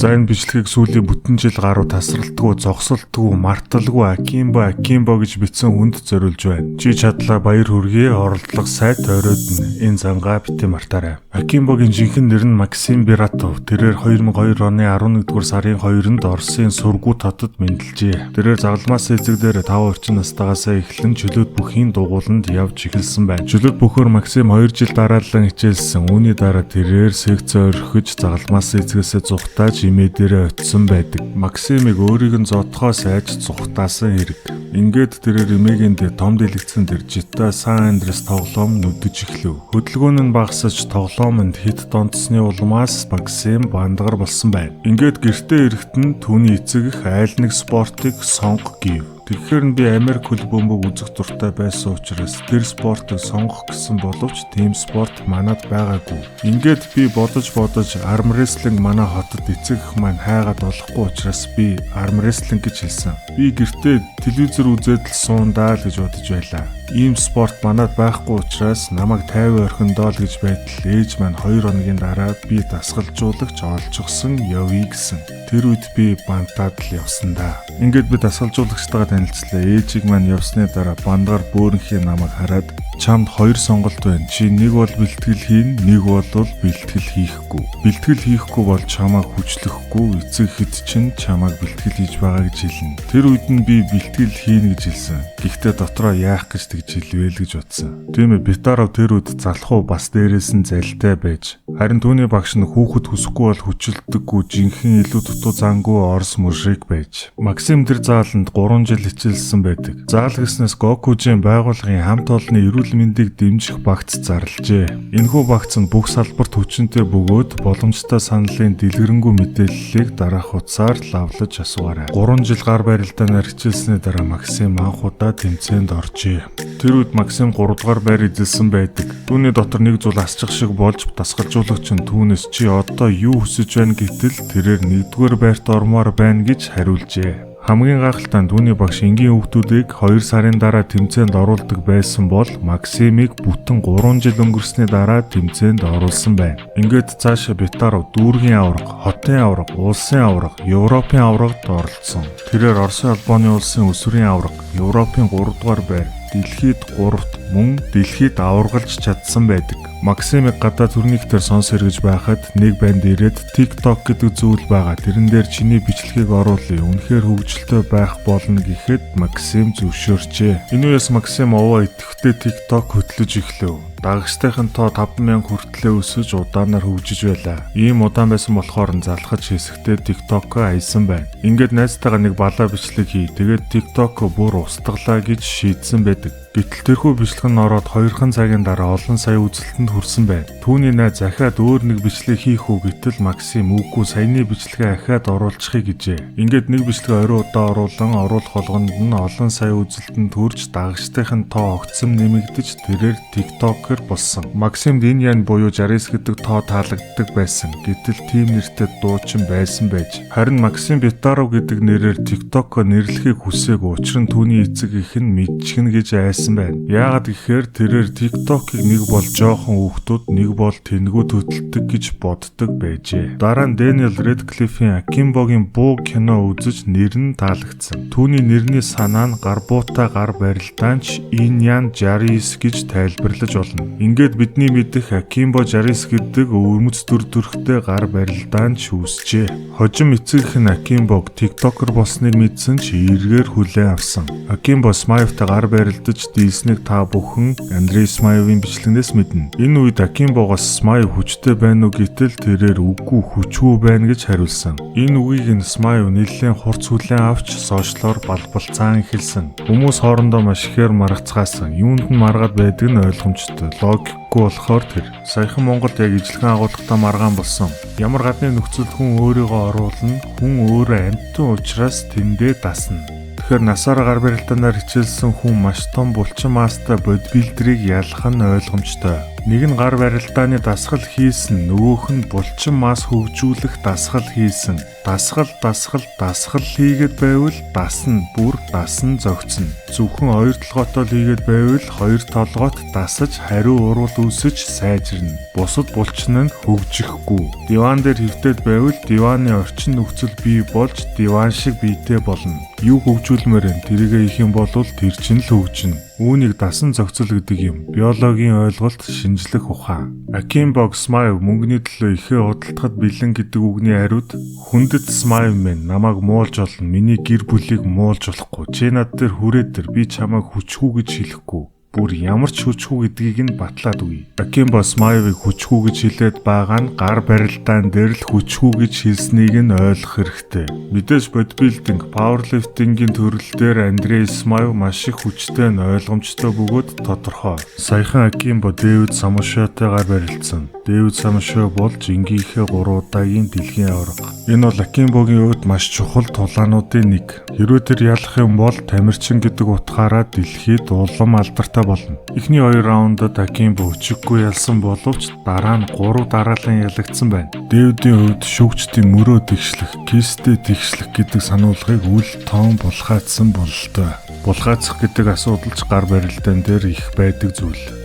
За, энэ бичлэгийг сүүлийн бүтэн жил гаруй тасралтгүй, зогсолтгүй, марталгүй "Акимбо, Акимбо" гэж бичсэн хүнд зориулж байна. Чи чадлаа, баяр хүргэе, оролдлого сайд тойроод нь энэ зангаа бити мартаарай. Акимбогийн жинхэнэ нэр нь Максим Биратов. Тэрээр 2002 оны 11-р сарын 2-нд Оросын Сургут хотод мэндэлжээ. Тэрээр загалмаас эзэг дээр 5 орчим настайгаасаа эхлэн чөлөөт бүхийн дугууланд явж эхэлсэн байна. Чөлөөт бүхөөр Максим 2 жил дараалан хичээлсэн. Үүний дараа тэрээр секц орхиж, загалмаас эзэгээсээ зугатааж, эмээ дээрээ очисон байдаг. Максимыг өөрийг нь зодохоос айж зугатаасан хэрэг. Ингээд тэрээр эмээгийн дээр том дэлгэцэн дээр GTA San Andreas тоглоом нүдэж эхлэв. Хөдөлгөөн нь багасаж, тоглоомонд хэт донтсны улмаас Максим бандгар болсон байна. Ингээд гэртээ ирэхэд нь түүний эцэг эх айл нэг спортыг сонго гэв. Тэгэхээр нь би Америк хөл бөмбөг үзэх дуртай байсан учраас тэр спортыг сонгох гэсэн боловч тийм спорт манад байгаагүй. Ингээд би бодож бодож, arm wrestling манай хотод эцэг эх маань хайгаад олохгүй учраас би arm wrestling гэж хэлсэн. Би гэртээ телевизээр үзээд л суундаа л гэж бодож байлаа. Ийм спорт манад байхгүй учраас намайг 50 орхиндоо л гэж байтал ээж маань 2 хоногийн дараа би дасгалжуулагч олчихсон, явъя гэсэн. Тэр үед би бантаад л явсан да. Ингээд би дасгалжуулагчтайгаа танилцлаа. Ээжийг маань явсны дараа бандгаар бөөрөнхий намайг хараад "Чамд хоёр сонголт байна. Чи нэг бол бэлтгэл хийн, нэг бол бэлтгэл хийхгүй. Бэлтгэл хийхгүй бол чамайг хүчлэхгүй, эцэг эхэд чинь чамайг бэлтгэл хийж байгаа гэж хэлнэ." Тэр үед нь би бэлтгэл хийнэ гэж хэлсэн. Гэхдээ дотроо яах гэж тэгж хэлвэл гэж бодсон. Тийм ээ, Битаров тэр үед залхуу, бас дээрээс нь залтай байж. Харин түүний багш нь хүүхэд хүсэхгүй бол хүчилдэггүй, жинхэнэ илүү дутуу зангүй Орос мужик байж. Максим тэр зааланд 3 жил хичээлсэн байдаг. Заал гэснээс Гокужийн байгууллагын хамт олонны эрүүл мэндийг дэмжих багц зарлажээ. Энэхүү багц нь бүх салбарт хүчинтэй бөгөөд боломжтой саналын дэлгэрэнгүй мэдээллийг дараах утсаар лавлаж асуугаарай. 3 жил гар барилдаанаар хичээлсний дараа Максим анх удаа тэмцээнд оржээ. Тэр үед Максим 3 дугаар байр эзэлсэн байдаг. Түүний дотор нэг зүйл асчих шиг болж, дасгалжуулагч нь түүнээс "Чи одоо юу хүсэж байна?" гэтэл тэрээр "Нэгдүгээр байрт ормоор байна" гэж хариулжээ. Хамгийн гайхалтай нь түүний багш энгийн хүүхдүүдийг 2 сарын дараа тэмцээнд оруулдаг байсан бол Максимыг бүтэн 3 жил өнгөрсний дараа тэмцээнд оруулсан байна. Ингээд цаашаа Битаров дүүргийн аварга, хотын аварга, улсын аварга, Европын аваргад оролцсон. Тэрээр Оросын холбооны улсын өсвөрийн аварга, Европын 3 дугаар байр, дэлхийд 3-т, мөн дэлхийд аваргалж чадсан байдаг. Максимыг гадаа турникээр сонс эргэж байхад нэг банд ирээд "TikTok гэдэг зүйл байгаа. Тэрэн дээр чиний бичлэгийг оруулъя. Үнэхээр хөгжилтэй байх болно" гэхэд Максим зөвшөөрчээ. Энэ үеэс Максим овоо идэвхтэй TikTok хөтлөж эхлэв. Дагагчдын тоо 5000 хүртлээ өсөж, удаанаар хөгжиж байлаа. Ийм удаан байсан болохоор нь залхаж хэсэгтээ TikTok-о аясан байна. Ингээд найзтайгаа нэг балаа бичлэг хий. Тэгээд TikTok бүр устгалаа гэж шийдсэн байдаг. Гэтэл тэрхүү бичлэг нь ороод 2хан цагийн дараа олон сая үзэлтэнд хүрсэн байна. Түүний найз захиад өөр нэг бичлэг хийх үү гэтэл Максим үгүй, саяны бичлэгээ ахиад оруулчихъя гэжээ. Ингээд нэг бичлэгээ орой удаа оруулан, оруулах болгонд нь олон сая үзэлтэнд хүрч, дагагчдын тоо огцом нэмэгдэж, тэрээр TikToker болсон. Максимд энэ ян буюу 69 гэдэг тоо таалагддаг байсан. Гэтэл тийм нэртэй дуучин байсан байж. Харин Максим Битаров гэдэг нэрээр TikTok-о нэрлэхийг хүсээгүй. Учир нь түүний эцэг эх нь мэдчихнэ гэж айсан байна. Яагаад гэхээр тэрээр TikTok-ыг нэг бол жоохон хүүхдүүд, нэг бол тэнгүүд хөтэлдэг гэж боддог байжээ. Дараа нь Daniel Radcliffe-ийн Akimbo-гийн буу кино үзэж нэр нь таалагдсан. Түүний нэрний санаа нь гар буутай гар барилдаанч Инь Ян 69 гэж тайлбарлаж болно. Ингээд бидний мэдэх Akimbo 69 гэдэг өвөрмөц дүр төрхтэй гар барилдаанч үүсжээ. Хожим эцэг эх нь Akimbo-г TikToker болсныг мэдсэн ч эергээр хүлээн авсан. Akimbo Смаевтай гар барилдаж дийлснийг та бүхэн Андрей Смаевын бичлэгнээс мэднэ. Энэ үед Akimbo-гоос Смаев хүчтэй байна уу гэтэл тэрээр үгүй, хүчгүй байна гэж хариулсан. Энэ үгийг нь Смаев нэлээн хурц хүлээн авч social оор балбалцаан эхэлсэн. Хүмүүс хоорондоо маш ихээр маргацгаасан. Юунд нь маргаад байдаг нь ойлгомжтой. Логикгүй болохоор тэр. Саяхан Монголд яг ижилхэн агуулгатай маргаан болсон. Ямар гадны нөхцөл хүн өөрийгөө оруулна, хүн өөрөө амьтан учраас тэндээ дасна. Тэгэхээр насаараа гар барилдаанаар хичээлсэн хүн маш том булчин масстай бодибилдерийг ялах нь ойлгомжтой. Нэг нь гар барилдааны дасгал хийсэн, нөгөөх нь булчин мас хөгжүүлэх дасгал хийсэн. Дасгал дасгал дасгал хийгээд байвал дасна, бүр дасан зөгцнө. Зөвхөн хоёр толгойтой л хийгээд байвал хоёр толгойт дасаж хариу уруул үүсэж сайжирна. Бусад булчин нь хөгжихгүй. Диван дээр хэвтээд байвал диваны орчин нөхцөл бий болж диван шиг биетэй болно. Юу хөгжүүлмээр вэ? Тэрийгэ хийх юм бол тэр чинь л хөгжинэ. Үүнийг дасан зохицол гэдэг юм. Биологийн ойлголт, шинжлэх ухаан. Акимбо Смаев мөнгөний төлөө ихээ худалдахад бэлэн гэдэг үгний хариуд хүндэт Смаев минь намайг муулж олно. Миний гэр бүлийг муулж болохгүй. Чи над дээр хүрээд тэр би чамайг хүчгүй гэж хэлэхгүй. Бүр ямар ч хүчгүй гэдгийг нь батлаад өгье. Акимбо Смаевыг хүчгүй гэж хэлээд байгаа нь гар барилдаан дээр л хүчгүй гэж хэлснийг нь ойлгох хэрэгтэй. Мэдээж бодибилдинг, пауэрлифтингийн төрөл дээр Андрей Смаев маш их хүчтэй нь ойлгомжтой бөгөөд тодорхой. Саяхан Акимбо Дэвид Самушотой гар барилцсан. Дэвид Самушо бол жингийнхээ 3 удаагийн дэлхийн аварга. Энэ бол Акимбогийн хувьд маш чухал тулаануудын нэг. Хэрвээ тэр ялах юм бол тамирчин гэдэг утгаараа дэлхийд улам алдартай болно. Эхний 2 раундад Акимбо өчиггүй ялсан боловч дараа нь 3 дараалан ялагдсан байна. Дэвидийн хувьд шүүгчдийн мөрөө тэгшлэх, кистэй тэгшлэх гэдэг сануулгыг үл тоон булгаацсан бололтой. Булгаацах гэдэг асуудал ч гар барилдаан дээр их байдаг зүйл.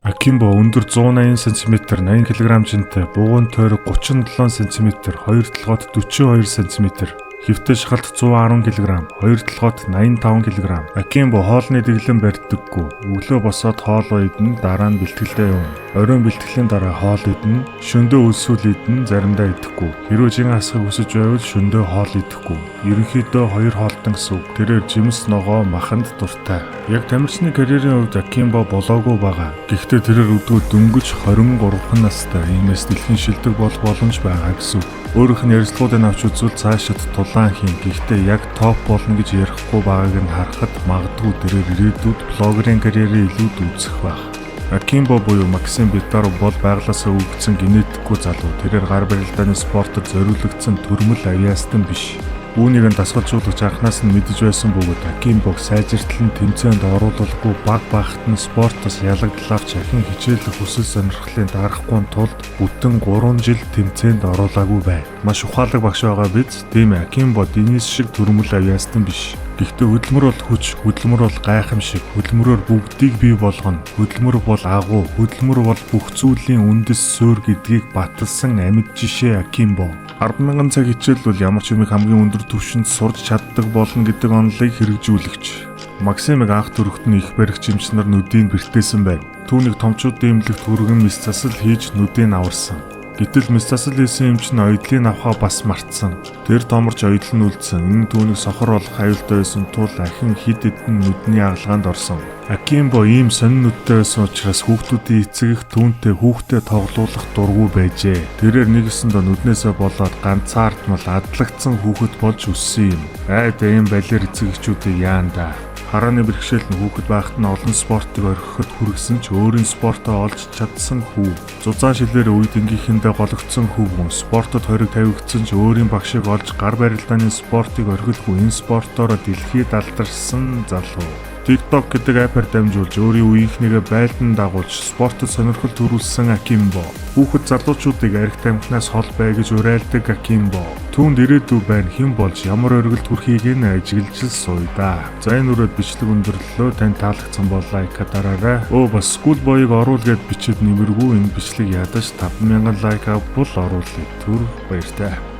Акимбо өндөр 180 см, 80 кг жинтэй, бугуун тойрог 37 см, хоёр толгойд 42 см. Хэвтэй шахалт 110 кг, хоёр толгойд 85 кг. Акимбо хоолны дэглэм барьдаггүй. Өглөө босоод хоол идэнэ, дараа нь бэлтгэлдээ явна. Оройн бэлтгэлийн дараа хоол идэнэ, шөндөө өлсвөл идэнэ, заримдаа идэхгүй. Хэрвээ жин асахыг хүсэж байвал шөндөө хоол идэхгүй. Ерөнхийдөө хоёр хоолтон гэсэн үг. Тэрээр жимс ногоо маханд дуртай. Яг тамирчны карьерийн хувьд Акимбо болоогүй байгаа. Гэхдээ тэрээр өдгөө дөнгөж 23 настай. Иймээс дэлхийн шилдэг болох боломж байгаа гэсэн үг. Өөрийнх нь ярилцлагуудыг авч үзвэл цаашид тулаан хийн. Гэхдээ яг топ болно гэж ярихгүй байгааг нь харахад магадгүй тэрээр ирээдүйд блогерын карьерээ илүү дүүцэх байх. Акимбо буюу Максим Битаров бол байгалиасаа өгөгдсөн генетикгүй залуу. Тэрээр гар барилдааны спортод зориулагдсан төрмөл авьяастан биш. Үүнийг нь дасгалжуулагч анхнаас нь мэдэж байсан бөгөөд Акимбог сайжиртал нь тэмцээнд оруулалгүй баг багт нь спортоос ялагдал авч ахин хичээлэх хүсэл сонирхлын дарахгүй тулд бүтэн 3 жил тэмцээнд оруулаагүй байв. Маш ухаалаг багш байгаа биз? Тийм ээ, Акимбо Денис шиг төрмөл авьяастан биш. Гэхдээ хөдөлмөр бол хүч, хөдөлмөр бол гайхамшиг, хөдөлмөрөөр бүгдийг бий болгоно. Хөдөлмөр бол агуу, хөдөлмөр бол бүх зүйлийн үндэс суурь гэдгийг баталсан амьд жишээ Акимбо. 10,000 цаг хичээл бол ямар ч юмыг хамгийн өндөр түвшинд сурч чаддаг болно гэдэг онолыг хэрэгжүүлэгч. Максимыг анх төрөхт нь их баригч эмч нар нүдийг бэртээсэн байна. Түүнийг томчуудын эмнэлэгт хүргэн мэс засал хийж нүдийг аварсан. Гэтэл мэс засал хийсэн эмч нь оёдлын авхаа бас мартсан. Тэр томорч оёдол нь үлдсэн. Энэ түүнийг сохор болох аюултай байсан тул ахин хэд хэдэн нүдний агалгаанд орсон. Акимбо ийм сонин нүдтэй байсан учраас хүүхдүүдийн эцэг эх түүнтэй хүүхдээ тоглуулах дургүй байжээ. Тэрээр нэгэсэндээ нүднээсээ болоод ганцаардмал адлагдсан хүүхэд болж өссөн юм. Айд ийм балер эцэг эхчүүдийг яан да. Харааны бэрхшээл нь хүүхэд байхад нь олон спортыг орхиход хүргэсэн ч өөрийн спортоо олж чадсан хүү. Зузаан шилээр үед энгийнхэндээ гологдсон хүүгүн спортод хориг тавигдсан ч өөрийн багшийг олж гар барилдааны спортыг орхилгүй энэ спортоороо дэлхийд алдарсан залуу. TikTok гэдэг аппаар дамжуулж өөрийн үеийнхнийгээ байлдан дагуулж спортод сонирхол төрүүлсэн Акимбо. Хүүхэд залуучуудыг арх тамхинаас хол бай гэж уриалдаг Акимбо. Түүнд ирээдүй байна, хэн болж ямар оргилд хүрэхийг нь ажиглаж л сууя да. За энэ үрээд бичлэг өндөрлөлөө. Танд таалагдсан бол лайк дараарай. Өө бас School Boy-ыг оруул гэд бичээд нэмэргүй энэ бичлэг ядаж 5000 лайк авбал оруулъя. Түр баяртай.